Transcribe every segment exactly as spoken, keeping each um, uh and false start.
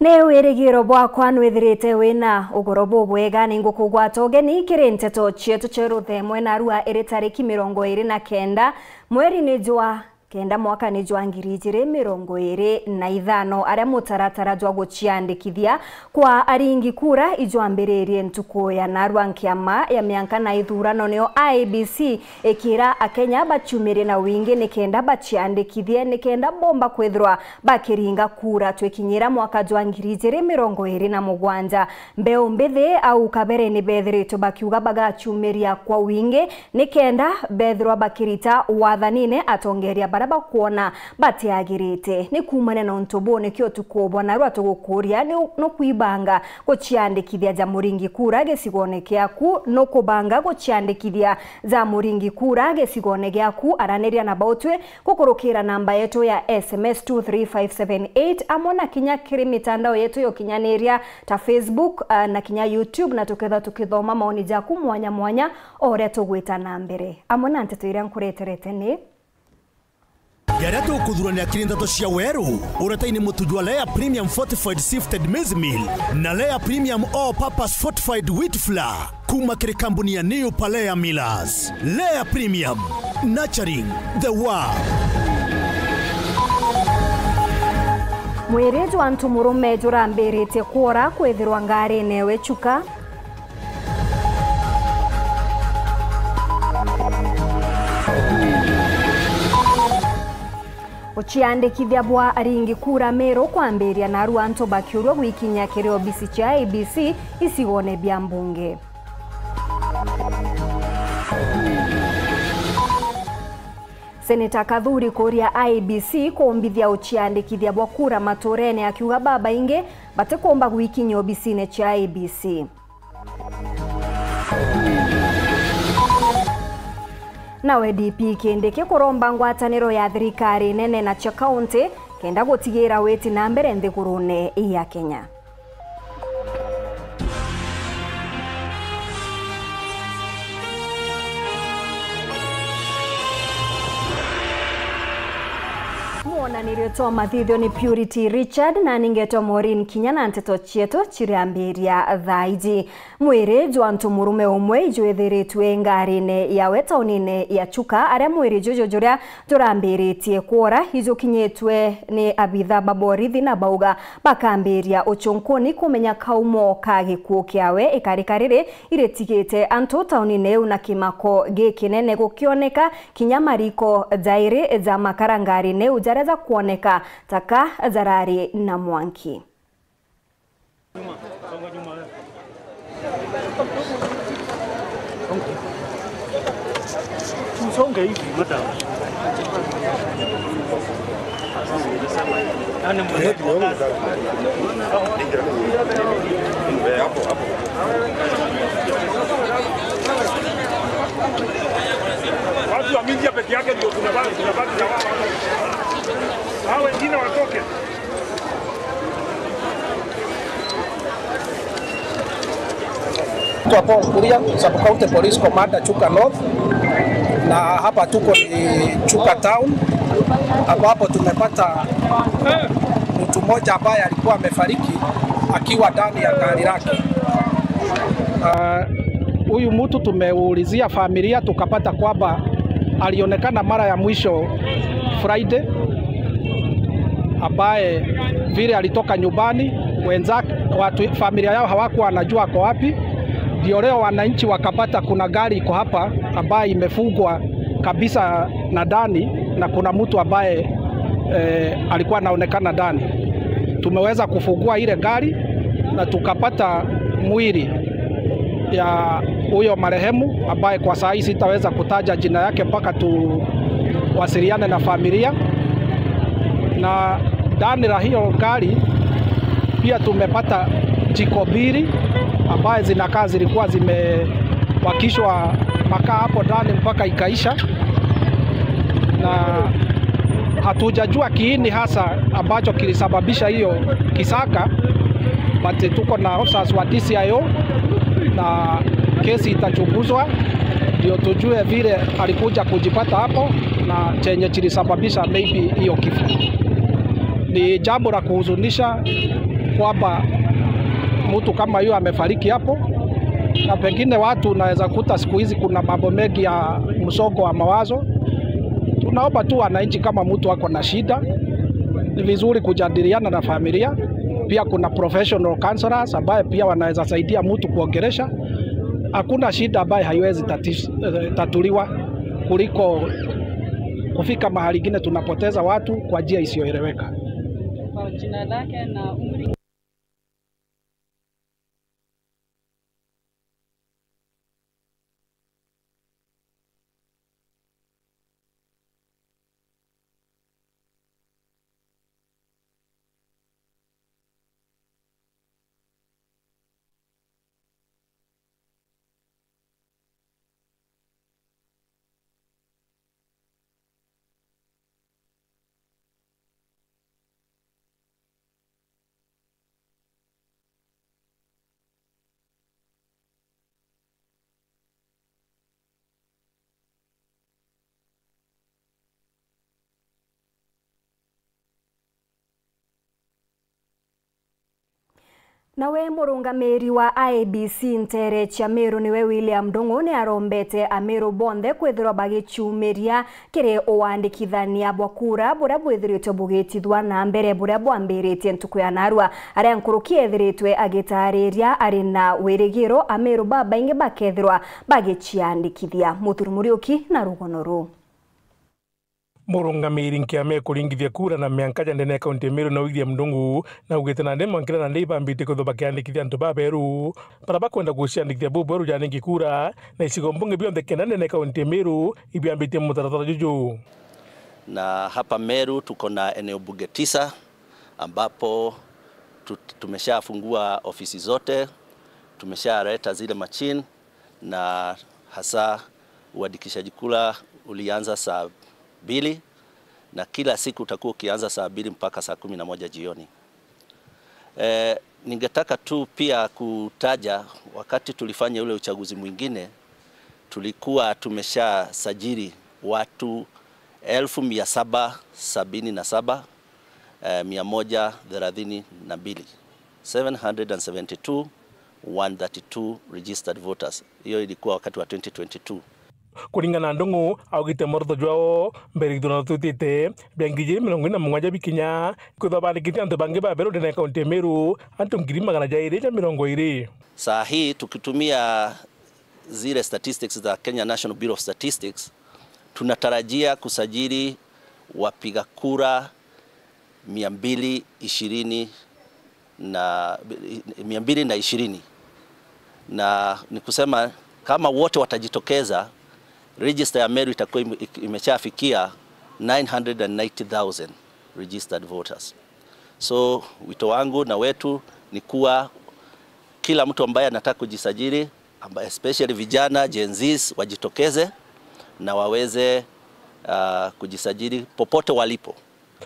Ni wirigiro bwakwa nwithirite wina ugoro bubwega. Ningukugwata ugeni kiri nteto cietu cia ruthemwe narua iri tariki mirongo iri na kenda mweri ni jwa kenda mwaka ni jwa ngiri ijiri mirongo iri na ithano, aria mutaratara jwa guciandikithia kwa aringi kura ijwambiririe ntuku ya narua nkiama ya mianka na ithurano niyo I E B C ikira Akenya baciumirie na wingi nikenda baciandikithie nikenda bomba kwithirwa bakiringa kura twikinyira mwaka jwa ngiri ijiri mirongo iri na mugwanja. Mbeu mbithi au kabere ni bethiritwe bakiuga bagaciumiria kwa wingi nikenda bethirwa bakirita wathanine atongeria baria bakwona batiagirite. Ni kuumania na untu buu nikio utuku bwa narua tugukuria ni nukwibanga guciandikithia ja muringi kura gicigone giaku? Nukubanga guciandikithia ja muringi kura gicigone giaku? Araniria na bautwi gukurukira namba yetu ya S M S two three five seven eight, amwe na kinya kiri mitandao yetu ya ukinyaniria ta Facebook, ah, na kinya YouTube, na tukethwa tukithoma maoni jaku mwanya mwanya o uria tugwita na mbere. Amwe na nteto iria nkureterete ni jaria tukuthuranira kiri nteto cia weru, uretaini mutu jwa Lea Premium Fortified Sifted Maize Meal na Lea Premium All Purpose Fortified Wheat Flour. Kuuma kiri kambuni ya New Palea Millers. Lea Premium, nurturing the world. Mwiri jwa ntomurume jurambiritie kwora kwithirwa ngarine ewe chuka. Uciandikithia bwa aringi kura Meru kwambiria, narua antu bakiurua gwikinyia kiri obisi cia I E B C icigone bia mbunge. Seneta Kathuri kuria I E B C kumbithia uciandikithia bwa kura maturene, akiuga babaingi batikumba gwikinyia obisine cia I E B C. Nawe D P Kindiki kuromba ngwataniro ya thirikari nene na cia kaunti kenda gutigira witi na mbere nthigurune ya Kenya. Mwonanirio twa mathithio ni Purity Richard na ningetwa Maureen Kinya na nteto cietu cirambiria thaa iji. Mwiri jwa ntomurume umwe ijwithiritwe ngarine yawe taunine ya Chuka, aria mwiri juju juria jurambiritie kwora ijukinyitwe ni abitha ba borithi na bauga bakambiria uchunkuni kumenya kaumo ka gikuu kiawe. Ikarika riri iritigite antu taunine iu na kimako gikinene gukioneka kinya mariko jairi ja makara ngarine iu jaria jakwoneka taka jarari na mwanki. Msonge hivi, madam. Yaani, mwangaza. Watu wa media peke yake ndio tunabaki, tunabaki na wao. Hao wengine watoke. Naitwa Paul Kuria, Sub County Police Commander, Chuka North, na hapa tuko ni Chuka Town, ambapo tumepata mtu mmoja ambaye alikuwa amefariki akiwa ndani ya gari lake. Ah, huyu mtu tumeulizia familia, tukapata kwamba alionekana mara ya mwisho Friday, ambaye vile alitoka nyumbani, wenzake, watu, familia yao hawakuwa wanajua ako wapi. Ndio leo wananchi wakapata kuna gari iko hapa ambayo imefungwa kabisa na ndani, na kuna mtu ambaye, eh, alikuwa anaonekana ndani. Tumeweza kufungua ile gari na tukapata mwili ya huyo marehemu, ambaye kwa saa hii sitaweza kutaja jina yake mpaka tuwasiliane na familia. Na ndani la hiyo gari pia tumepata jiko mbili ambaye zinakaa zilikuwa zimewakishwa makaa hapo ndani mpaka ikaisha, na hatujajua kiini hasa ambacho kilisababisha hiyo kisaka, but tuko na officers wa D C I O na kesi itachunguzwa ndio tujue vile alikuja kujipata hapo na chenye kilisababisha maybe hiyo kifo. Ni jambo la kuhuzunisha, Kwamba mtu kama huyo amefariki hapo, na pengine watu unaweza kuta siku hizi kuna mambo mengi ya msongo wa mawazo. Tunaomba tu wananchi, kama mtu ako na shida, ni vizuri kujadiliana na familia. Pia kuna professional counselors ambaye pia wanaweza saidia mtu kuongelesha. Hakuna shida ambaye haiwezi tati-, eh, tatuliwa kuliko kufika mahali ingine tunapoteza watu kwa njia isiyoeleweka. Kwa jina lake na umri. Nawe murungamiri wa I E B C nteere cia Meru niwe William Ndung'u ni arombete Ameru bonthe kwithirwa bagicumiria kiri uandikithania bwa kura buria bwithiritwe bugitithwa na mbere, buria bwambiritie ntuku ya narua. Aria nkuruki ethiritwe agitaariria ari na wirigiro Ameru babaingi bakethirwa bagiciandikithia. Muthuri Muriuki na rugono ruu. Murungamiri nkiama ya kuringithia kura na mianka ja ndene ya kaunti ya Meru na William Ndung'u naugite nandi mwankira nandi ibambite kwithirwa bakiandikithia antu baberu baria bakwenda guciandikithia bubweru ja aringi kura na icigo mbunge bionthe kenda ndene ya kaunti ya Meru ibiambitie mutaratara juju. Na hapa Meru tuko na eneo bunge tisa ambapo tu-, tumeshafungua ofisi zote, tumeshaleta zile machine, na hasa uandikishaji kura ulianza saa mbili, na kila siku utakuwa ukianza saa mbili mpaka saa kumi na moja jioni. Eh, ningetaka tu pia kutaja, wakati tulifanya ule uchaguzi mwingine, tulikuwa tumeshasajili watu elfu mia saba sabini na saba, eh, mia moja thelathini na mbili, seven hundred and seventy-two, one thirty-two registered voters. Hiyo ilikuwa wakati wa twenty twenty-two. Kuringana na Ndung'u, augite morotho jwao mbere ithurano tutite bia ngiri ijiri mirongo iri na mugwanja bikinya, kwithirwa baandikite antu bangi baberu ndene ya kaunti ya Meru, antu ngiri magana jairi ja mirongo iri. Saa hii tukitumia zile statistics za Kenya National Bureau of Statistics, tunatarajia kusajili wapiga kura mia mbili ishirini na, mia mbili na ishirini. Na ni kusema kama wote watajitokeza, register ya Meru itakuwa ime-, imeshafikia nine hundred and ninety thousand registered voters. So, wito wangu na wetu ni kuwa kila mtu ambaye anataka kujisajili, amba-, especially vijana, Gen Zs, wajitokeze na waweze, ah, kujisajili popote walipo.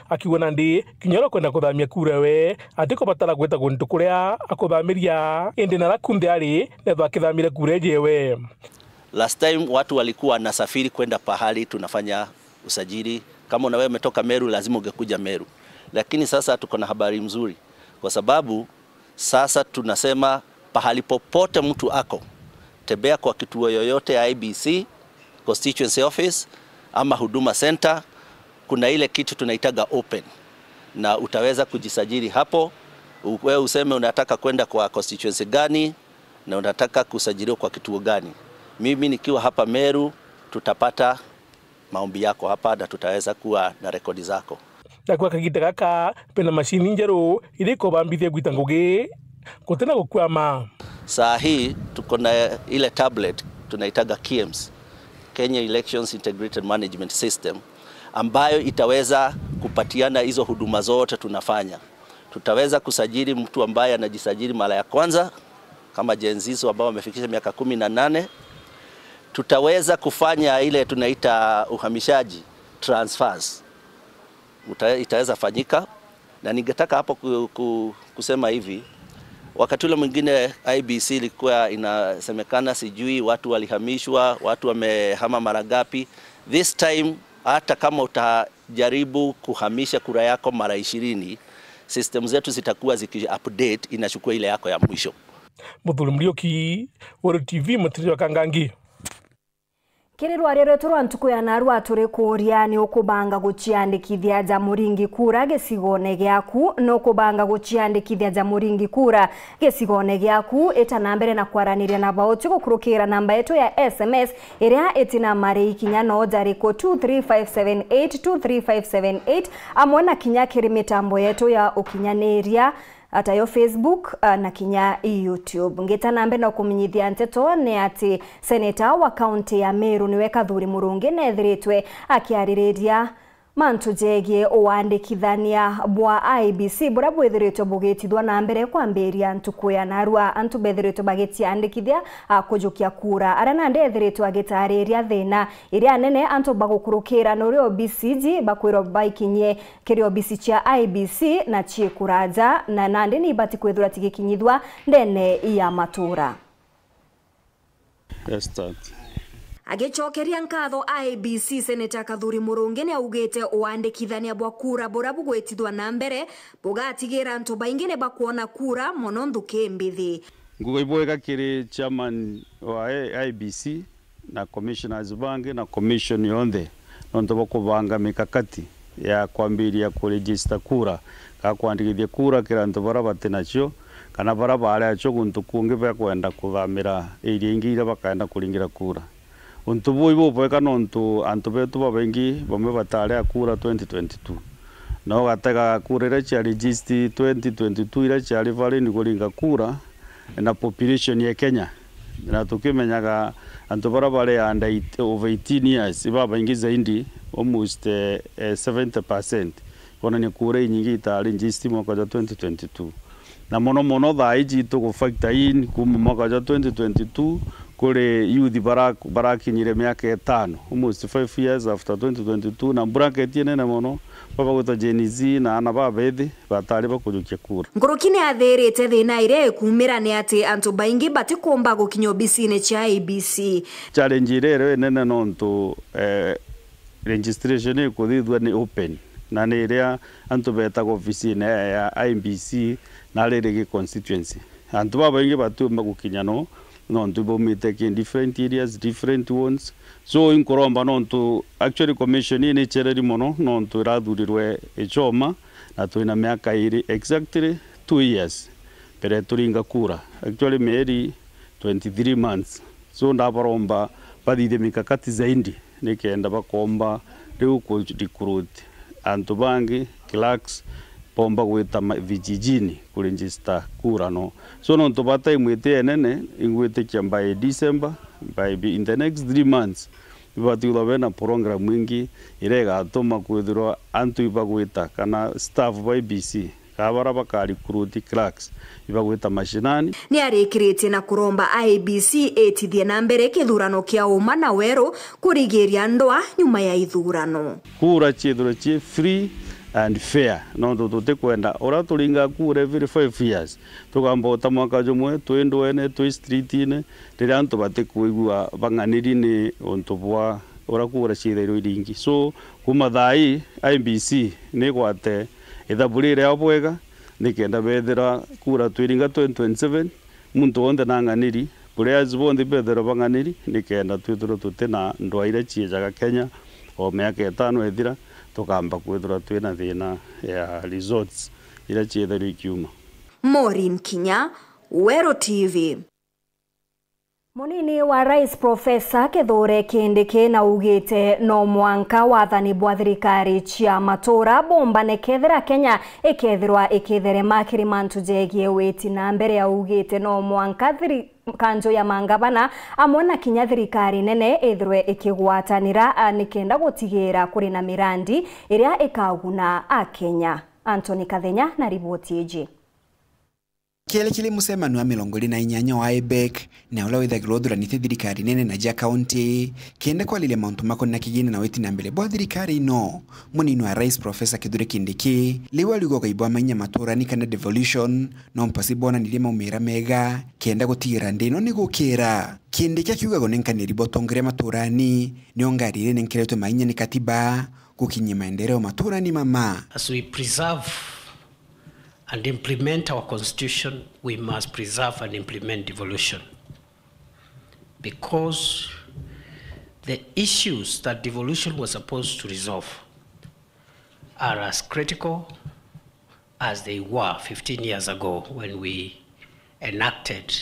Akiuga nandi, kinya uria ukwenda kuthamia kura ewe, atikubatara gwita guntu kuria akuthamiria, indi naria kunthe ari, nethwa akithamire kura eje ewe. Last time watu walikuwa wanasafiri kwenda pahali tunafanya usajili. Kama una-, wewe umetoka Meru, lazima ungekuja Meru. Lakini sasa tuko na habari mzuri, kwa sababu sasa tunasema pahali popote mtu ako, tembea kwa kituo yoyote ya I E B C, constituency office, ama Huduma Center, kuna ile kitu tunaitaga open. Na utaweza kujisajili hapo, u-, wewe useme unataka kwenda kwa constituency gani na unataka kusajiliwa kwa kituo gani. Mimi nikiwa hapa Meru, tutapata maombi yako hapa na tutaweza kuwa na rekodi zako. Na kwa kagita gaka, bena macini njeru iria ikubambithia gwita ngugi gutina gukwama. Saa hii tuko na ile tablet tunaitaga KIEMS, Kenya Elections Integrated Management System, ambayo itaweza kupatiana hizo huduma zote tunafanya. Tutaweza kusajili mtu ambaye anajisajili mara ya kwanza, kama Gen Zs ambao wamefikisha miaka kumi na nane. Tutaweza kufanya ile tunaita uhamishaji, transfers. Uta-, itaweza fanyika. Na ningetaka hapo ku-, ku-, kusema hivi, wakati ule mwingine I E B C ilikuwa inasemekana sijui watu walihamishwa, watu wamehama mara ngapi. This time, hata kama uta- jaribu kuhamisha kura yako mara ishirini, System zetu zitakuwa ziki-update, inachukua ile yako ya mwisho. Muthuri Muriuki, Weru T V, Mutiri wa Kangangi. Kiri rwaria rwetu rwa ntuku ya narua, turi kuuria, ni ukubanga guciandikithia ja muringi kura gicigone giaku? Ni ukubanga guciandikithia ja muringi kura gicigone giaku? Ita na mbere na kwaraniria na bauti gukurukira namba yetu ya S M S iria iti na marii kinya no jariku, two three five seven eight, two three five seven eight, amwe na kinya kiri mitambo yetu ya ukinyaniria, atayo Facebook, ah, na kinya YouTube. Ngita na mbere na kumenyithia nteto ni ati seneta wa kaunti ya Meru niwe Kathuri Murungi neethiritwe akiaririria mantu jegie uandikithania bwa I E B C buria bwithiritwe bugitithwa na mbere kwambiria ntuku ya narua. Antu bethiritwe bagitiandikithia, ah, kujukia kura. Aria nandi ethiritwe agitariria thina iria nene antu bagukurukira ni uria obisi iji bakwirwa baikinyie kiri obisi cia I E B C na cii kuraja, na nandi ni ibati kwithirwa cigikinyithua ndene ya matura. Let's start. Agicokeria nkatho I E B C, Seneta Kathuri Murungi ni augite uandikithania bwa kura buria bugwitithwa na mbere bugatigira antu baingi ni bakwona kura mono nthuki mbithi. Ngugi ibwega kiri chairman wa I E B C na commissioners bangi na commission yonthe nontu bwa kubanga mikakati ya kwambiria kuregister kura, kana kwandikithia kura kiri antu baria bati nacio, kana baria bari acio guntu kungi bakwenda kuthamira area ingi iria bakaenda kuringira kura. Untu buu ibubwega nontu antu betu babaingi bamwe batari a kura twenty twenty-two. Na ugatega kura iria cia register twenty twenty-two iria ciari valid kuringa kura na population ya Kenya. Na tukimenyaga antu baria bari under eight, over eighteen years, ibabaingi zaidi, almost, eh, eh, seventy percent. Kwonania kura inyingi itari register mwaka jwa twenty twenty-two. Na mono mono thaa iji tugu factor in kuuma mwaka jwa twenty twenty-two kuri youth bara-, barakinyire miaka itano, almost five years after twenty twenty-two, na bracket inene mono, baba gwitwa Gen Z na ana babethi batari bakujukia kura. Nkuruki ni athirite thina iria ikumira ni ati antu baingi batikumba gukinya obisine cia I E B C. Challenge iria irio inene nontu, eh, registration ikuthithua ni open, na ni iria antu betaga ofisine ya, ya I E B C na riri gi constituency. Antu babaingi batiumba gukinya no, nontu baumite ki different areas, different ones. So inkuromba nontu actually commission ii ni icereri mono nontu irathurirwe ichoma na twina miaka iri, exactly two years mbere turinga kura. Actually mieri twenty-three months. So ndabaromba bathithie mikakati zaidi nikenda bakomba riu ku recruit antu bangi, clerks, bomba gwita ma-, vijijini ku register kura no. So nontu ba time iti enene, ingwitikia by December, by, in the next three months, ibati kwithirwa bena program ingi iria igatuma kwithirwa antu ibagwita kana staff ba I E B C kana baria baka recruit clerks ibagwita mashinani. Ni arikiritie na kuromba I E B C itithie na mbere kithurano kia uma na weru kurigiria ndwa nyuma ya ithurano. Kura ciithirwe cii free and fair, nontu tutikwenda uria turinga kura every five years, tukamba uta mwaka jumwe twi ndwene, twi streetine, riria antu batikuigua bang'aniri ni untu bwa uria kura ciithairwe iringi. So, kuuma thaa ii, I E B C ni igwate ithabu riria bwega, nikenda bethira kura twiringa twenty twenty-seven, muntu wonthe nang'aniri, players bonthe bethirwe bang'aniri, nikenda twithirwe tuti na ndwaa iria ciejaga Kenya o miaka itano ithira, tukamba kwithirwa twina thina ya results iria ciithairwe ikiuma. Maureen Kinya, Weru T V. Munini wa Rais Profesa Kithure Kindiki naugite no mwanka wathani bwa thirikari cia matura bumbane kethira Kenya ikethirwa ikitherema kiri mantu jegie witi na mbere. Augite no mwanka thiri-, kanjo ya mangavana amwe na kinya thirikari nene ithirwe ikigwatanira, a, nikenda gutigira kuri na mirandi iria ikaguna Akenya. Anthony Kathenya na riboti iji. Kiele kiri mucemanio wa mirongo iri na inyanya wa IBEC, na uria withagirwa uthuranitie thirikari nene na cia kaunti, kenda kwariria mauntu makonie na kigina na witi na mbere bwa thirikari ino. Munini wa Rais Professor Kithure Kindiki, riu ariuga ugai bwa mainya maturani kana devolution, no mpasi bwonanirie maumira mega, kenda gutigira nthi ino ni gukira. Kindiki akiuga gunenkaniri bwa utongeria maturani, nio ngari iria inenkeretwe mainya ni katiba, gukinyia maendeleo maturani mama. As we preserve and implement our constitution, we must preserve and implement devolution. Because the issues that devolution was supposed to resolve are as critical as they were fifteen years ago when we enacted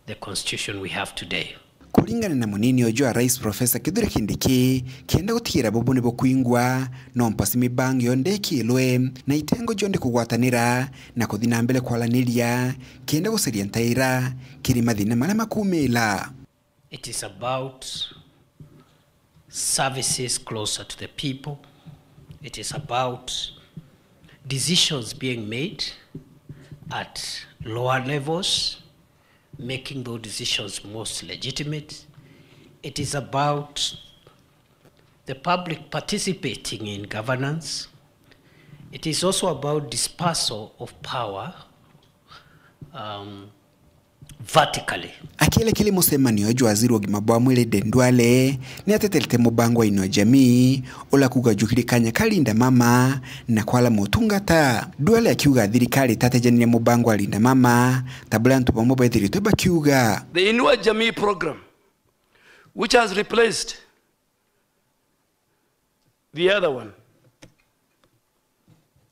the constitution we have today. Kuringana na munini uju wa rais Professor Kithure Kindiki, kenda gutigira bubu ni bukwingwa, no mpasi mibango yonthe ikirwe na itengo jonthe kugwatanira na kuthi na mbere kwaraniria kenda gucaria ntaira kiri mathina maria makumira. It is about services closer to the people. It is about decisions being made at lower levels, making those decisions most legitimate. It is about the public participating in governance. It is also about dispersal of power, um, vertically. Akielekele mucemanio jwa waziri wa ugima bwa mwiri Aden Duale, ni ateterete mubango wa Inua Jamii, ula kuuga jukiri kanya ka Linda Mama na kwara motungata. Duale akiuga thirikari itatejanirie mubango wa Linda Mama, ta buria antu bamwe bethiritwe bakiuga. The Inua Jamii program, which has replaced the other one,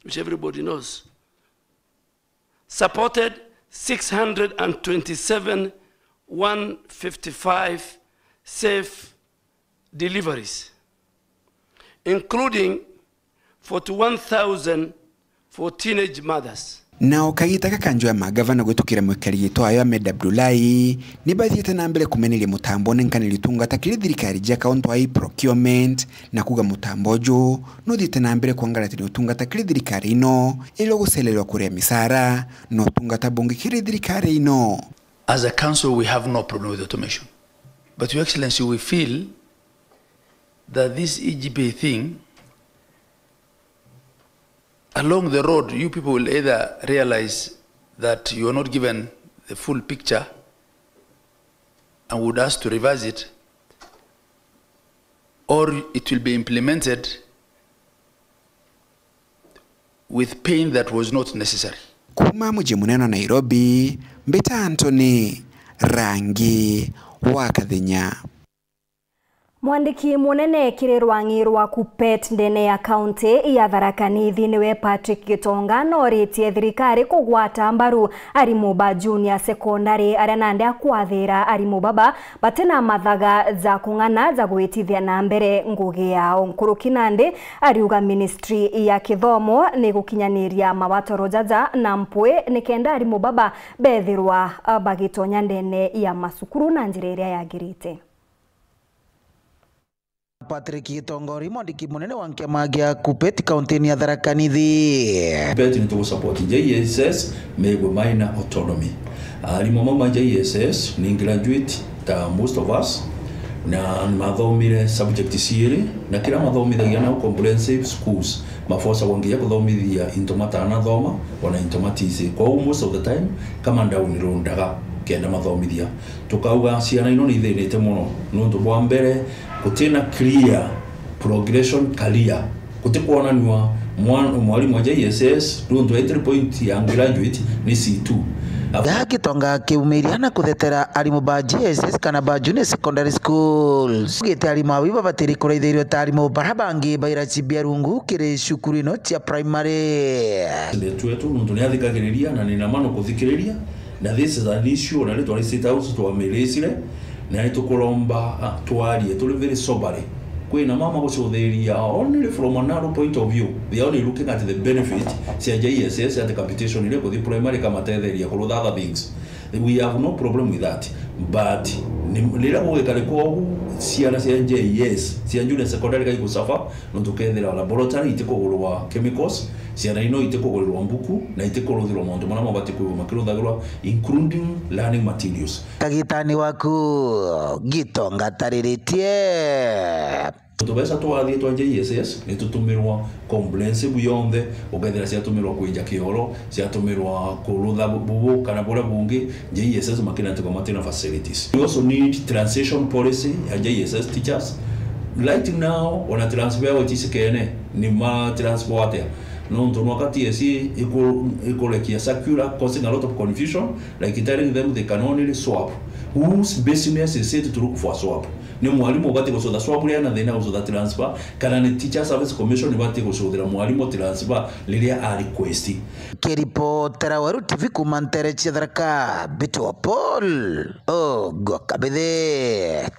which everybody knows, supported six hundred and twenty-seven one fifty-five safe deliveries, including forty-one thousand for teenage mothers. Nao kagita gaka nju ya magavana gwitukira mwikari gitwa ayo Ahmed Abdullahi, ni bathiite na mbere kumeneria mutambo unenkaniri utungata kiri thirikari ja kaunti wa e-procurement, na kuuga mutambo uju nuthiite na mbere kwangaratania utungata kiri thirikari ino, ilo gucererwa kuria micara na utungata bungi kiri thirikari ino. As a council, we have no problem with automation. But, Your Excellency, we feel that this E G P thing, along the road, you people will either realize that you are not given the full picture and would ask to revise it, or it will be implemented with pain that was not necessary. Kuuma muji munene wa Nairobi, mbita Anthony Rangi wa Kathenya. Mwandiki munene kiri rwang'i rwa KUPPET ndene ya kaunti ya Tharaka Nithi niwe Patrick Gitonga noritie thirikari kugwata mbaru arimu ba junior secondary aria nandi akwathira arimu baba batina mathaga ja kung'ana ja gwitithia na mbere ngugi yao. Nkuruki nandi ariuga ministry ya kithomo ni gukinyaniria mabataro jaja na mpwi nikenda arimu baba bethirwa bagitonya ndene ya macukuru na njira iria yagirite. Patrick Gitonga uri mwandiki munene wa nkiama gia KUPPET kaunti-ini ya Tharaka Nithi. KUPPET ni tugusupport J S S megwe maina autonomy. Arimu amwe ma J S S ni graduate ta most of us, na mathomire subject ciiri, na kira mathomithagia nao comprehensive schools, mabocagwa nginya kuthomithia into matanathoma, ona into matici. Kwou most of the time, kama ndaunirundaga kenda mathomithia. Tukauga ciana ino ni ithinite muno, nontu bwa mbere, gutina clear progression career. Gutikwonanua mwa-, mwarimu wa J S S, nontu entry point ya graduate ni C two. Ga Gitonga akiumiria na kuthetera arimu ba J S S kana ba junior secondary schools. Augite arimu awi babatiri kuraithirio ta arimu bara bangi ba iraci bia rungu kiri cukuru ino cia primary. President wetu, nontu ni athikagiriria na ni na mano kuthikiriria, na this is an issue, na ni twari State House twamiricire, na ni tukuromba, ah, twarie turi very soberly. Kwina mama gucuthiria only from a narrow point of view. They are only looking at the benefit cia J S S at the capitation iria kuthi primary ikamatetheria kurutha other things. We have no problem with that. But ni, riria gugikari kwogu, ciana cia J S, cia junior secondary, kaikusuffer, nontu kethira laboratory itikugurwa chemicals, ciana ino itikugurirwa mbuku, na itikuruthirwa mauntu maria mabati kwithirwa makiruthagirwa, including learning materials. Kagitani waku, Gitonga tariritie. Tubeca twathie twa J S S, ni tutumirwa comprehensive yonthe, ukethira ciatumirwa kwinja kioro, ciatumirwa kurutha bu-, bubu kana buria bungi, J S S makina tuka matina facilities. We also need transition policy ya J S S teachers. Right now, ona transfer ya Waitici Kene, ni ma transfer atia? Nontu nwaka T S C iku-, ikurekia circular causing a lot of confusion, like telling them they can only swap. Whose business is it to look for a swap? Ni mwalimu ubati gucutha swap riria ena thina gucutha transfer, kana ni Teacher Service Commission ibati gucuthira mwalimu transfer riria a request? Kiripotera Weru T V kuuma ntere cia Tharaka, Mbitwa Paul Ogo Kabithe.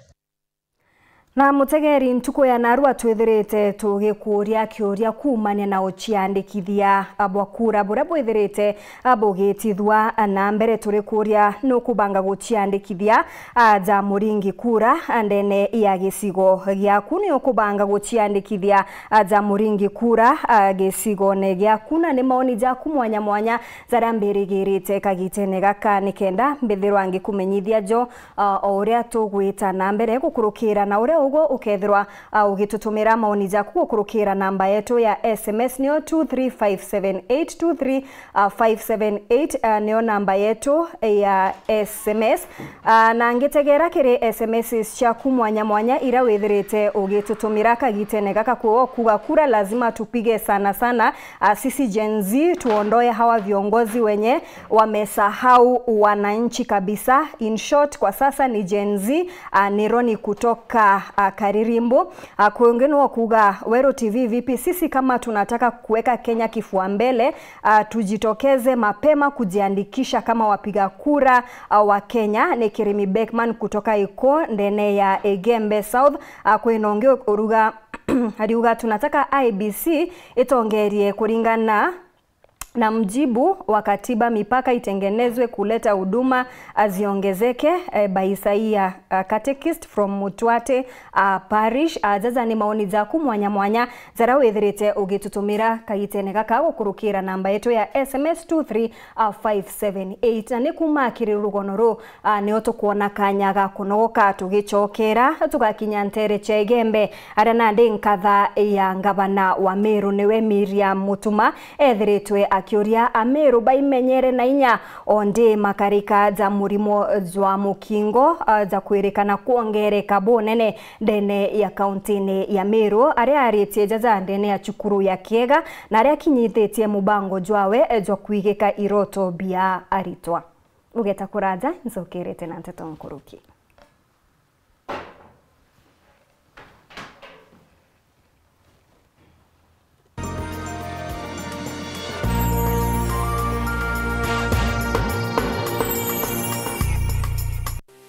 Na mutegeri, ntuku ya narua twithirite tugikuuria kiuria kuumania na uciandikithia bwa kura buria bwithirite bugitithua na mbere. Turikuuria, nukubanga guciandikithia aja muringi kura ndene ya gicigo giaku? Ni ukubanga guciandikithia aja muringi kura, a, gicigone giaku? Na ni maoni jaku mwanya mwanya jaria mbirigirite kagitene gaka, nikenda mbithirwa ngikumenyithia jo, a, o uria tugwita na mbere gukurukira. Na uria uguo ukethirwa, a, ugitutumira maoni jaku gukurukira namba yetu ya S M S, niyo two three five seven eight, two three five seven eight, a, niyo namba yetu ya S M S. A, na ngitegera kiri S M S ciaku mwanya mwanya iria withirite ugitutumira kagitene gaka, kwo kuga kura lazima tupige sana sana, a, sisi Gen Z, tuondoe hawa viongozi wenye wamesahau wananchi kabisa. In short, kwa sasa ni Gen Z, a, ni Roni kutoka, a, Karirimbo. A, kwengi no kuga, Weru T V vipi? Sisi kama tunataka kuweka Kenya kifua mbele, a, tujitokeze mapema kujiandikisha kama wapiga kura, a, wa Kenya. Ni Kirimi Beckman kutoka Iko ndene ya Igembe South. A, kwina ungi uruga, ariuga, tunataka I E B C itongerie kuringana na mjibu wa katiba, mipaka itengenezwe kuleta huduma, a, ziongezeke, e, by Isaia, a, Catechist from Mutwate, a, Parish. A, jaja ni maoni jaku mwanya mwanya jaria withirite ugitutumira kagitene gaka gukurukira namba yetu ya S M S two three five seven eight. Na ni kuuma kiri rugono ruu, a, nio tukwona kanya ga kunogoka tugicokera, tugakinya ntere cia Igembe, aria nandi nkatha ya ngavana wa Meru niwe Miriam Mutuma ethiritwe akiuria Ameru baimenyere na inya, o ndi makarika ja murimo jwa mukingo, a, ja kwirikana kwongereka bunene ndene ya kauntini ya Meru, aria aritie jaja ndene ya cukuru ya Kiega, na aria akinyithitie mubango jwawe jwa kwigika iroto bia aritwa. Ugeta kuraja, ncokerete na nteto nkuruki.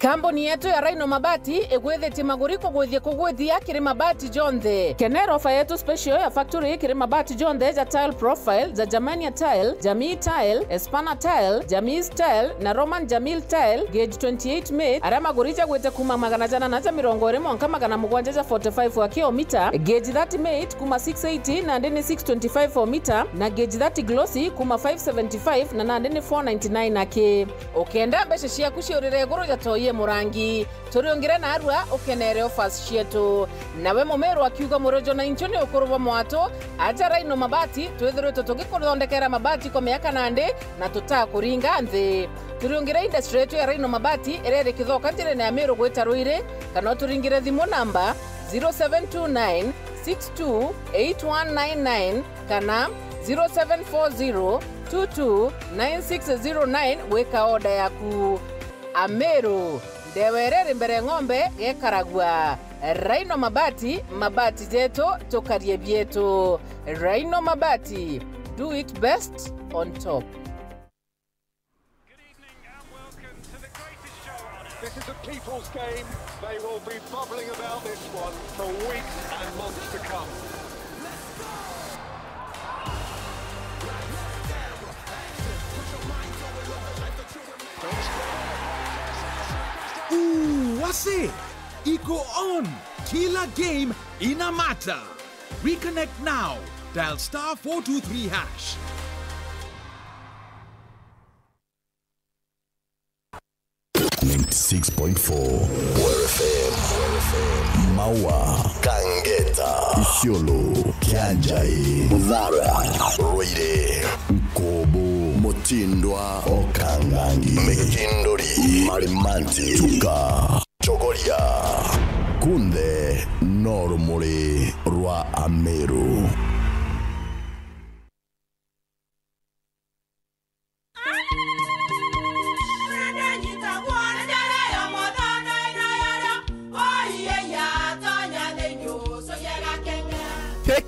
Kambuni yetu ya Rhino Mabati igwithitie maguri kugwithia kugwithia kiri mabati jonthe. Kenera ofa yetu special ya factory kiri mabati jonthe ja tile profile, ja Germania tile, Jamii tile, Espana tile, Jamii tile na Roman Jamil tile, gauge twenty-eight mate, aria maguri jagwite kuma magana jana na ja mirongo iri mwanka magana mugwanja ja forty-five aki o mita, gauge thirty mate kuma six eighty nandi ni six twenty-five o mita, na gauge thirty glossy kuma five seventy-five na nandi ni four ninety-nine aki. Ukenda mbeca ciaku ciurire iguru ja toi e murangi, turiungire narua ukenere offers cietu. Nawe Mumeru akiuga, murojo na inchu ni ukuru bwa mwatu, aja Rhino Mabati, twithiritwe tugikuthondekera mabati kwa miaka nandi na tutakuringa nthi. Turiungire industry yetu ya Rhino Mabati iria iri Kithoka njirene ya Meru gwita Ruiri, kana uturingire thimu namba zero seven two nine six two eight one nine nine kana zero seven four zero two two nine six zero nine gwika order yaku. Ameru, ndewa iria iri mbere ng'ombe gekaragua. Rhino Mabati, mabati jetu, tukarie bietu. Rhino Mabati, do it best on top. This is a people's game. They will be bubbling about this one for weeks and months to come. Ooh, wase! Iko on! Kila game ina matter! Reconnect now. Dial star four two three hash. Ninety-six point four Weru F M. Maua, Kangeta, Isiolo, Kianjai, Muthara, Ruiri, Nkobo, Mutindwa, Okangangi, Mikinduri, Marimanti, Chuka, Chogoria. Kunthe no rumuri rwa Ameru.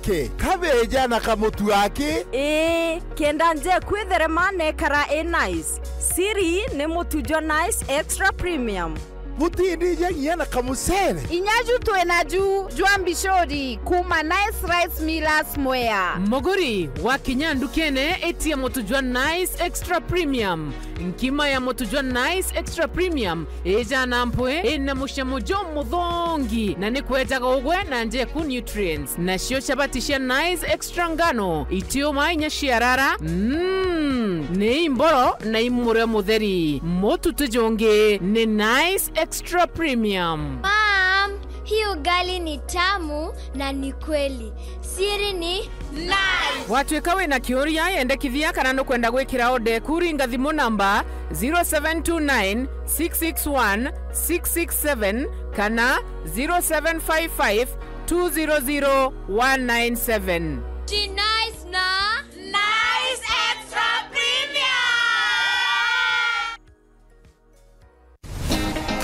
Ke, kabeja na kamutu aki? Ii, kenda njeku itherema na ikara i nice. Siri ni mutu jwa Nice Extra Premium. Butindi inya nginya na kamucere. Inya ju twi naju jwa mbicuri kuuma Nice Rice Millers Mwea. Muguri, wakinya ndukene, itia mutu jwa Nice Extra Premium. Nkima ya mutu jwa Nice Extra Premium ijana mpwi, ina mucamo jumuthongi, na ni kwejaga ugwe na njeku nutrients. Nacio chabati cia Nice Extra ngano, itiuma inya ciarara, mm, ni imboro na imurio mutheri. Mutu ti jungi, ni Nice Extra Premium. Mom, hii ugali ni tamu na ni kweli. Siri ni Nice. Watuika wina kiuria, yendekithia kana nukwenda gwikira order eku, ringa thimu namba zero seven two nine, six six one, six six seven kana zero seven five five, two zero zero, one nine seven. Ji Nice na Nice Extra Premium.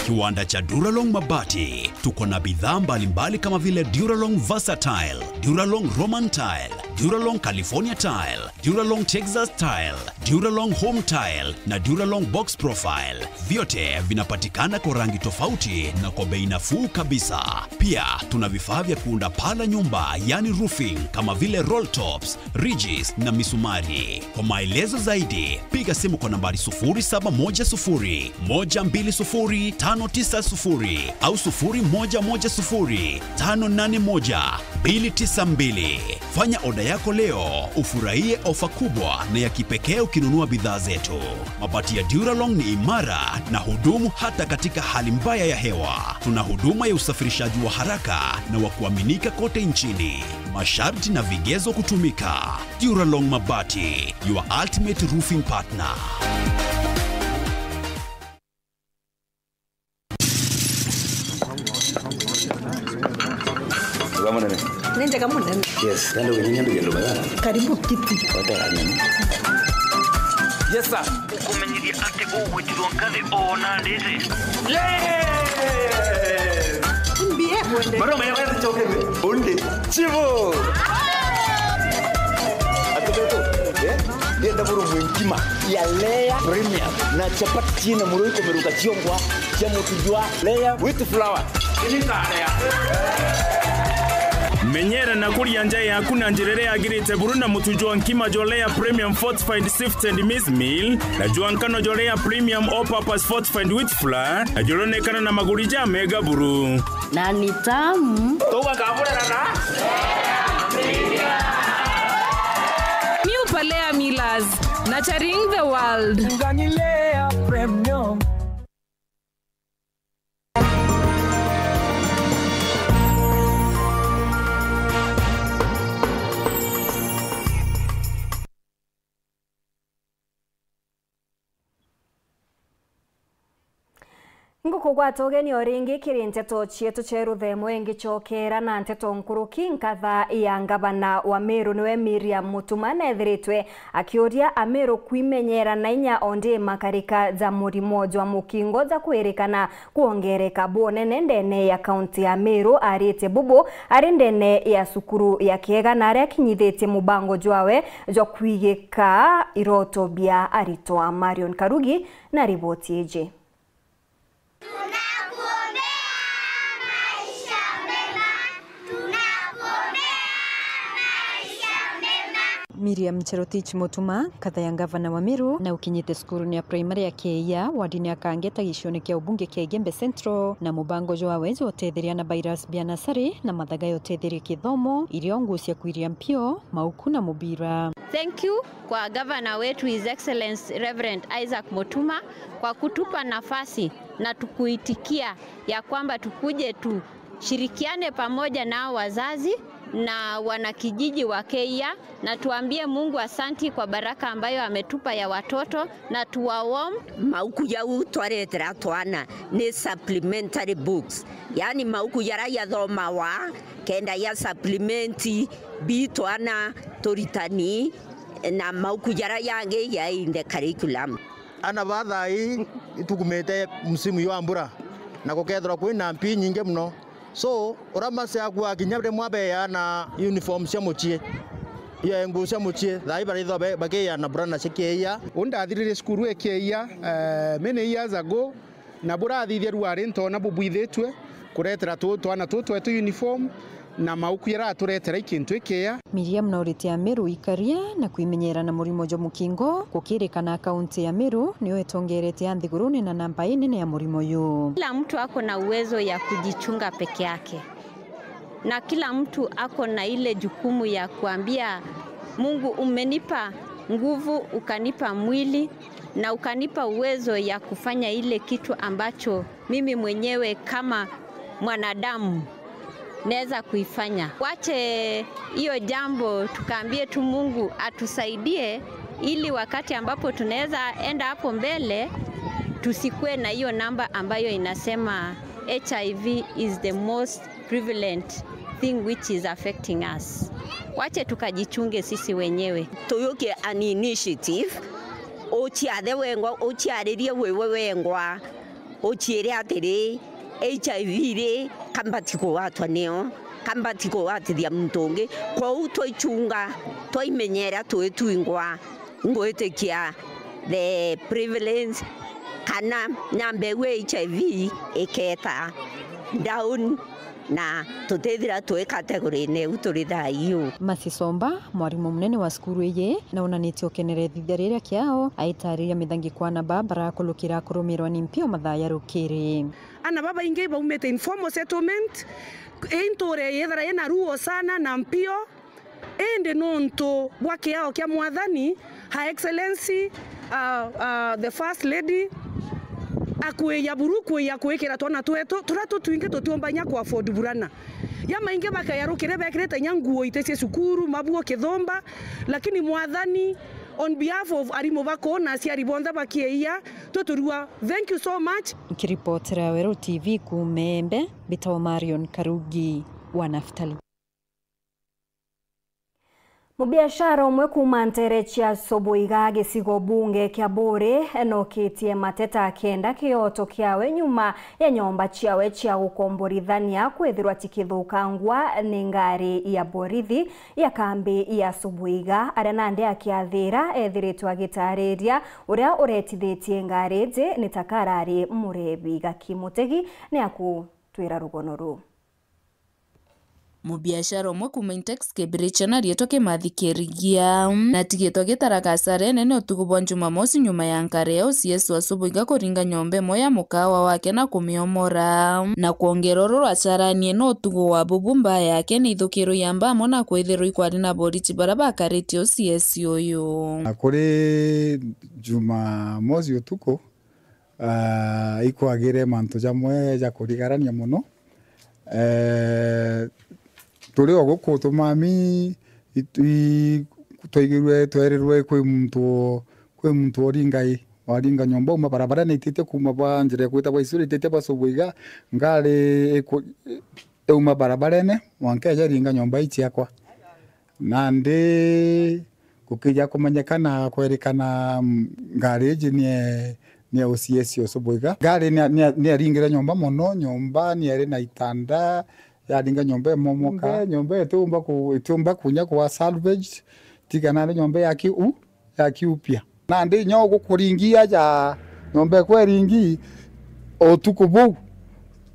Kiwanda cha Duralong Mabati. Tuko na bidhaa mbalimbali kama vile Duralong Versatile, Duralong Roman Tile, Duralong California Tile, Duralong Texas Tile, Duralong Home Tile na Duralong Box Profile. Vyote vinapatikana kwa rangi tofauti na kwa bei nafuu kabisa. Pia tuna vifaa vya kuunda paa la nyumba, yani roofing, kama vile roll tops, ridges na misumari. Kwa maelezo zaidi, piga simu kwa nambari sufuri saba moja sufuri, moja mbili sufuri, tano tisa sufuri au sufuri moja moja sufuri, tano nane moja, mbili tisa mbili. Fanya oda yako leo, ufurahie ofa kubwa na ya kipekee ukinunua bidhaa zetu. Mabati ya Duralong ni imara na hudumu hata katika hali mbaya ya hewa. Tuna huduma ya usafirishaji wa haraka na wa kuaminika kote nchini. Masharti na vigezo kutumika. Duralong Mabati, your ultimate roofing partner. Wega munene. Ni njega munene. Yes, nende uginyia nduge ndume. Karibu kiti. Hotel nene. Yes, sir. Gukumenyithia ati ugwitirwo nkathi o na nditi. Yes! Mbie kwende. Bado umeelewa hizi choke? Undi. Chivo. Atubeto. Eh? Ndienda buru mwe nkima ya Lea Premium na chapati ciina muro ikomeruka ciongwa cia mutu jwa Lea with flour. Menyera na kuria nja yaku na njira iria yagirite buru na mutu jwa nkima jwa Lea Premium Fortified Sifted Maize Meal na jwa nkano jwa Lea Premium All Purpose Fortified Wheat Flour, na juronekana na maguri ja mega buru. Na ni tamu. Tuga kaburera na? New Palea Millers, nurturing the world. Ngani Lea Premium. Ngukugwata ugeni o ringi kiri nteto cietu cia ruthemo, ingicokera na nteto nkuruki. Nkatha ya ngavana wa Meru niwe Miriam Mutuma neethiritwe akiuria Ameru kwimenyera na inya o ndi makarika ja murimo jwa mukingo ja kwirikana kwongereka bunene ndene ya kaunti ya Meru. Aritie bubu ari ndene ya cukuru ya Kiega na aria akinyithitie mubango jwawe jwa kwigika iroto bia aritwa. Marion Karugi na riboti iji. Tunakuombea maisha mema. Tunakuombea maisha mema. Miriam Cherotich Mutuma, nkatha ya ngavana wa Meru, na ukinyite cukurune ya primary ya Keia, wardini ya Kangeta, gicione kia ubunge kia Igembe Central, na mubango jwawe jwa utetheria na virus bia nasari na mathaga ya utetheria kithomo, irio nguo cia kwiria mpio, mauku na mubira. Thank you kwa gavana wetu, His Excellency Reverend Isaac Mutuma, kwa kutupa nafasi na tukuitikia ya kwamba tukuje tushirikiane pamoja na wazazi na wanakijiji wa Keia, na tuambie Mungu asanti kwa baraka ambayo ametupa ya watoto, na tuwaom. Mauku jau twaretera twana ni supplementary books, yani mauku jaria jathomawa kenda ja supplement bi twana turitani na mauku jaria jangi ja in the curriculum. Ana ba thaa ii itukumite msimu jwa mbura, na gukethirwa kwina mpi inyingi muno. So, uria maciakua kinya rimwe abeeana uniform cia mucii. Iyo nguo cia mucii, thaa ii baraithwa be-, bakiiana burana cia kiia. U ndathiririe cukuru ikiia, eh, many years ago, na burathithia ruari ntoona bubwithitue kuretera tu-, twana tutu twetu uniform, na mauku jaraturetera i kintu ikiia. Miriam na uriti ya Meru ikaria na kwimenyera na murimo jwa mukingo, gukirikana kaunti ya Meru niyo itongerete ya nthigurune na namba inene ya murimo uyu. Kila mtu ako na uwezo ya kujichunga peke yake, na kila mtu ako na ile jukumu ya kuambia Mungu, umenipa nguvu, ukanipa mwili na ukanipa uwezo ya kufanya ile kitu ambacho mimi mwenyewe kama mwanadamu naweza kuifanya. Wache hiyo jambo, tukaambie tu Mungu atusaidie, ili wakati ambapo tunaweza enda hapo mbele, tusikue na hiyo namba ambayo inasema H I V is the most prevalent thing which is affecting us. Wache tukajichunge sisi wenyewe. Tuyukie an initiative, uciathe wengwa, uciaririe wiwe wengwa, uciire atiri, H I V ri, kambati kugwatwa niyo, kambati kugwatithia muntu ungi. Kwou twaichunga, twaimenyera twi twingwa, ngwitikia the prevalence kana namba iu H I V iketa down, na tutithira twi category-ini iu turi thaa iu. Mercy Somba, mwarimu munene wa cukuru iji, na onanitie ukenera ithithia riria kiao, aitariria mithangiko ana ba barakurukira kurumirwa ni mpio mathaa ya rukiri. Ana babaingi baumite informal settlement, i ntuura yethira ina ruo sana na mpio, indi nontu bwa kiao kia Mwathani, Her Excellency, uh, uh, the First Lady, akwija buru kwija kwikira twana twetu turia tutwingi tutiumba inya ku afford burana. Jamaingi bakaya rukiri bekirite inya nguo iti cia cukuru, mabuo, kithumba, lakini Mwathani, on behalf of arimu bakuu na aciari bonthe ba kiia, tuturua. Thank you so much. Nkiripotera Weru T V kuuma Embe, mbitagwa Marion Karugi wa Naftali. Mubiashara umwe kuuma nteere cia Soboiga, gicigo bunge kia Buuri, enokitie mateta akienda kioto kiawe nyuma ya nyomba ciawe cia gukomborithania kwithirwa cikithukangwa ni ngari ya borithi ya kambi ya Soboiga, aria nandi akiathira ethiritwe agitariria uria uretithitie ngari iji ni ta karari murebi. Gaki Mutegi ni akutwira rugono ruu. Mubiashara umwe kuuma Intex Kibirichia na riitwa Kimathi Kirigia natigitwe agitara hasara inene utuku bwa Jumamosi nyuma ya ngari ya O C S wa Soboiga kuringa nyomba imwe ya mukawa wake na kumiomora, na kwongera uru rwacaranie no utuku wa bubu mbaa yake ni ithukirwe ya mbaa amwe na kwithirwa ikwari na borichi baria bakaritie O C S uyu. Na kuri Jumamosi utuku, ah, ikwagire mantu jamwe ja kurigarania mono. Eh, turi o guku tumami, itu-, i-, twaigirwe, twerirwe kwi muntu, kwi muntu oringa i, waringa nyomba uma barabara na ititie kuuma bwa njira ikwitagwa Isura ititie bwa Soboiga, ngari iku-, iuma barabarene, mwanka eja iringa nyomba i ciakwa. Nandi gukija kumenyekana kwerikana, mm, ngari iji nie, nie O C S Osoboiga. Ngari nie, nie, nieringire nyomba mono, nyomba nieri na itanda, yaringa nyomba imomoka. Nyomba, nyomba itiumba ku-, itiumba kunya kuwa salvaged, tiga nandi nyomba yaki u-, yaki upya. Nandi nyo gukuringia ja nyomba ikwa iringi, utuku buu,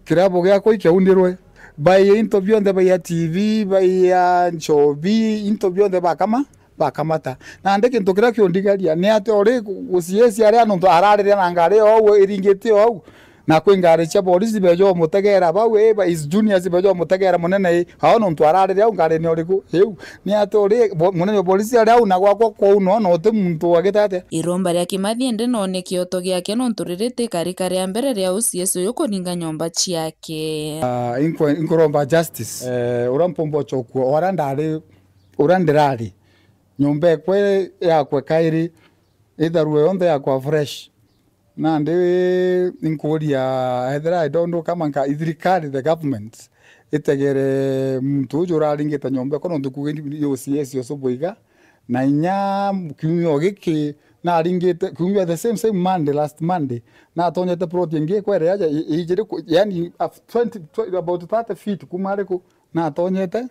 kirabu giakwa ikiaunirwe, baiya into bionthe, baiya T V, baiya nchobi, into bionthe bakama, bakamata. Nandi kintu kiria kiundigaria ni ati uri gucieci aria nontu ararire na ngari o au iringite o au, na kwi ngari cia borisi beja umutegera bau, ii, ba, his juniors beja umutegera munene, ii, ao nontu ararire au ngarine uriku iu. Ni ati uri bo-, munene wa borisi ari au na gwakwa kwou no, na uti muntu wagite atia? Iromba ria Kimathi indi no ni kioto giake nontu riri ti karika ria mbere ria O C S uyu kuringa nyomba ciake. Ah, inkwe-, inkuromba justice. Eh, uria mpumba uchokua, o aria ndari, uria ndirari, nyomba ekwe yakwe kairi, itharue yonthe yakwa fresh. Nandi inkuria, ethira I don't know kama nka, thirikari, the government, itegere muntu uju uraringite nyomba iko, nontu kuuge ni, ni O C S Osoboiga, na inya kiumia o giki Naringite, kumia the same, same Monday, last Monday, natonyete plot ingi kwere aja, i-, ijiri ku-, yani, af-, twenty, tw-, about thirty feet kuma ariku, natonyete,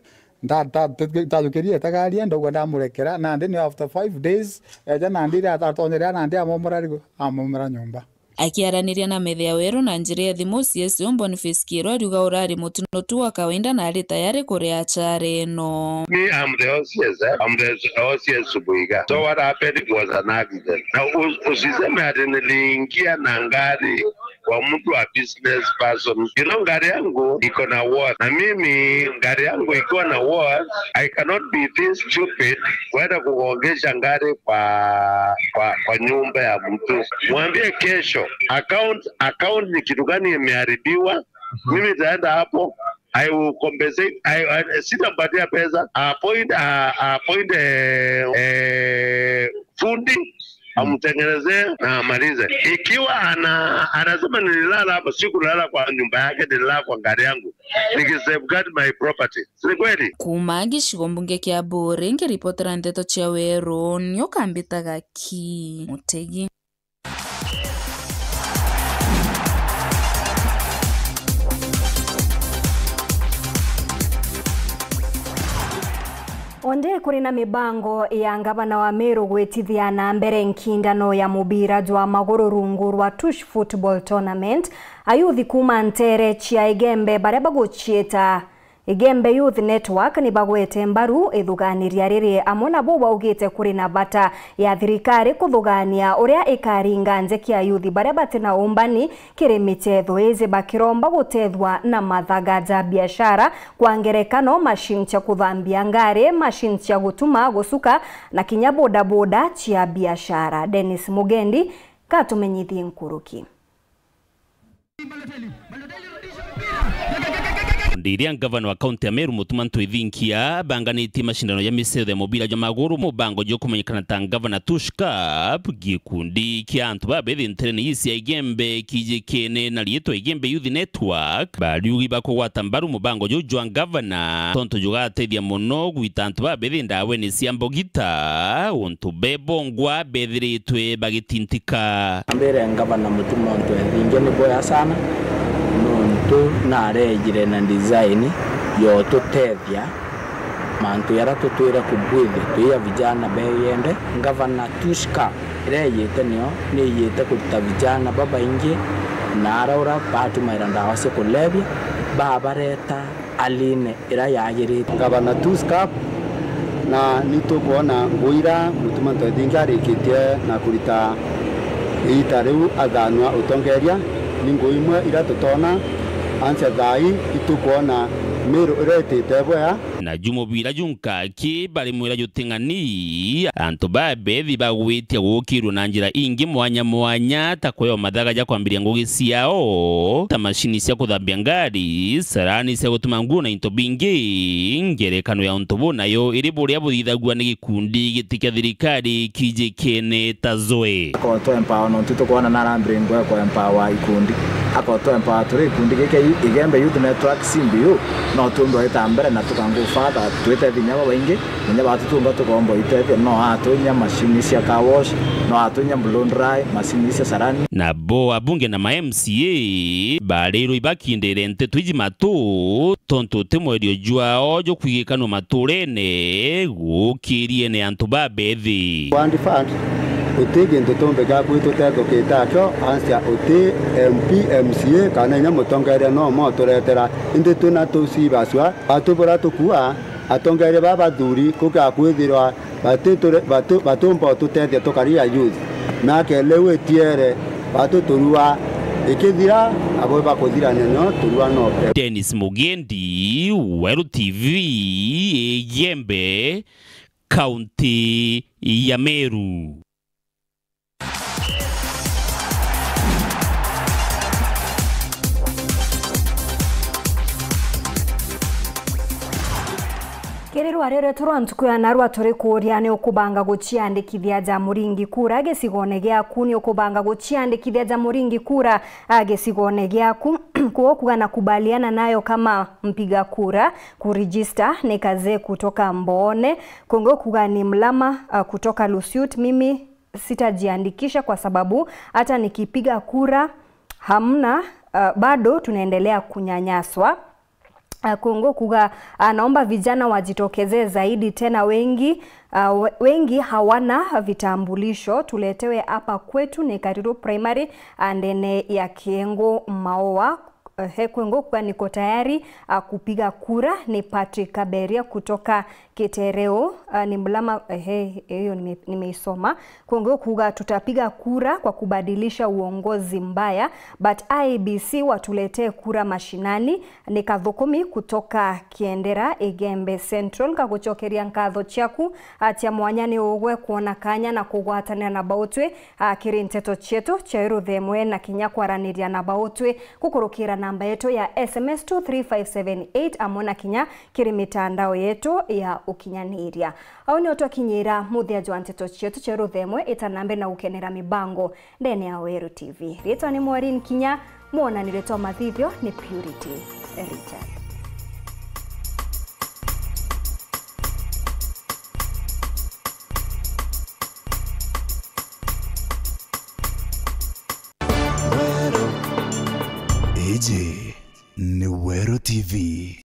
nda-, ta-, te-, tajukirie tagaria, ndauga ndamurekera, nandi ni after five days, eja nandi ira atonyere, nandi amomora ariku, amomora nyomba. Akiaraniria na Methia Weru na njira ya thimu, C S O Boniface Kiiru ariuga urari mutino tu wa kawaida na ari tayari kuria achara ino. Me, I'm the O C S, eh? I'm the O C S Buiga. So what happened was an accident. Na u-, usiseme ati niliingia na ngari kwa mtu wa business person. You know, ngari yangu iko na worth. Na mimi ngari yangu ikiwa na worth, I cannot be this stupid kwenda kugongesha ngari kwa, kwa, kwa nyumba ya mtu. Mwambie kesho, account, account ni kitu gani imeharibiwa, mimi nitaenda hapo, I will compensate, I, I, sitampatia pesa, appoint, a-, appoint, eh, eh, fundi, amtengenezee na amalize. Ikiwa ana-, anasema, "Nililala hapa, sikulala kwa nyumba yake, nililala kwa ngari yangu, niki safeguard my property." Si ni kweli? Kuma gicigo mbunge kia Buuri, ngiripotera ndeto cia Weru, nio kambitaga ki Mutegi. Onde kuri na mibango ya ngavana wa Meru gwitithia na mbere nkindano ya mubira jwa maguru rungu rwa Tush Football Tournament, ayuthi kuma ntere cia Igembe baria baguciita Igembe Youth Network ni bagwete mbaru ithuganiria riri, amwe nabo baugite kuri na bata ya thirikari kuthugania uria ikaringa ntheki ya youth baria bati na umbani kiri michetho iji, bakiromba gutethwa na mathaga ja biashara, kwa ngerekano, machine cia kuthambia ngari, machine cia gutuma, gusuka, na kinya bodaboda cia biashara. Dennis Mugendi katumenyithie nkuruki. Ndi iria ngavana wa kaunti ya Meru, Mutuma Ntwethinkia, banganitie macindano ja micetho ya mubira jwa maguru, mubango jwa kumenyekana ta Ngavana Tush Cup. Gikundi kia antu babethi nterene ii cia Igembe kijikene na riitwa Igembe Youth Network, bariugi bakugwata mbaru mubango juu jwa ngavana, tontu jugatethia mono gwita antu babethi ndaweni cia mbogita, untu bebongwa bethiritwe bagitintika. Mbere ngavana Mutuma Ntwethinkia ni boya sana, nontu narejire na design yotutethia mantu yara tutwire kubwithia twi a vijana beyende. Ngavana Tush Cup iria iyite nio ni iyite kurita vijana babaingi na ara ura batumaira ndawa cia kulevya, babareta aline ira yagirite. Ngavana Tush Cup, na ni tukwona ngugi ira Mutuma Ntwethinkia arikitie na kurita iita riu athanua utongeria, ni ngugi imwe ira tutona ansia thaa ii itukwona Meru iretite bwea. Na ju mubira junka ki bari mwira juting'ani, antu babethi bagwitia gukirua na njira ingi mwanya mwanya, ta kuewa mathaga ja kwambiria ngugi ciao, ta macini cia kuthambia ngari, carani cia gutuma nguo na into bingi. Ngerekano ya untu bu nayo iri buria buthithagua ni gikundi giti kia thirikari kijikene ta Zoe. Akorwo twa empower, nontu tukwona narambire ngwe kwa empower ikundi. Akorwo twa empower turi ikundi giki Igembe Youth Network, C B U, no tuumbe gwita mbere na tuka go further, twite vinya babaingi, kinya batu tuumba tukomba itethia, no atunya macini cia car wash, no atunya blow dry, macini cia carani. Nabo abunge na ma M C A barirwe ibakindire nteto iji matu, tontu ti mwerio jwao jukwigikanua maturene, gukiriene antu babethi. Fund, fund, uti gintu tumbika kwi tutethukite akio, ansia uti M P, M C A, kana inya mutongeria no moturetera, indi twina tucibacua, batu bura tukua, atongeria baba bathuri kuga kwithirwa bati ture-, batu-, batumba ututethia tukari a youth. Miaka iliu itiere, batu turua ikithira, abo bakuthirania nio turua noke. Dennis Mugendi, Weru T V, Igembe, kaunti ya Meru. Kiri rwario rwetu rwa ntuku ya narua turi kuuria, ni ukubanga guciandikithia ja muringi kura gicigone giaku? Ni ukubanga guciandikithia ja muringi kura, a, gicigone giaku? Kuo kuga nakubaliana nayo kama mpiga kura, kuregister ni Kazee kutoka Mboone, kungi kuga ni Mlama, a, kutoka Lusiut, mimi sitajiandikisha kwa sababu hata nikipiga kura hamna, uh, bado tunaendelea kunyanyaswa. Uh, Kongo kuga, uh, naomba vijana wajitokeze zaidi tena wengi, uh, we- wengi hawana vitambulisho. Tuletewe hapa kwetu ni Kariru Primary, uh, ndene ya Kiengo Maoa. Ehe, Kongo kuga niko tayari, uh, kupiga kura. Ni Patrick Kaberia kutoka Kitereo, uh, ni Mlama. Ehe, hiyo nime- nimeisoma. Kongo kuga tutapiga kura kwa kubadilisha uongozi mbaya, but I E B C watuletee kura mashinani. Ni Kathukumi kutoka Kiendera, Igembe Central. Ngagucokeria nkatho ciaku, a, cia mwanya ni ugwe kuona kanya na kugwatanira na Bautwi, a, kiri nteto cietu cia rutha imwe na kinya kwaraniria na Bautwi gukurukira namba yetu ya S M S two three five seven eight amwe na kinya kiri mitandao yetu ya ukinyaniria. Au nio twakinyira muthia jwa nteto cietu cia rutha imwe. Ita na mbere na gukenera mibango ndene ya Weru T V. Ritwa ni Maureen Kinya, mwonanire twa mathithio ni Purity Richard. Iji ni Weru T V.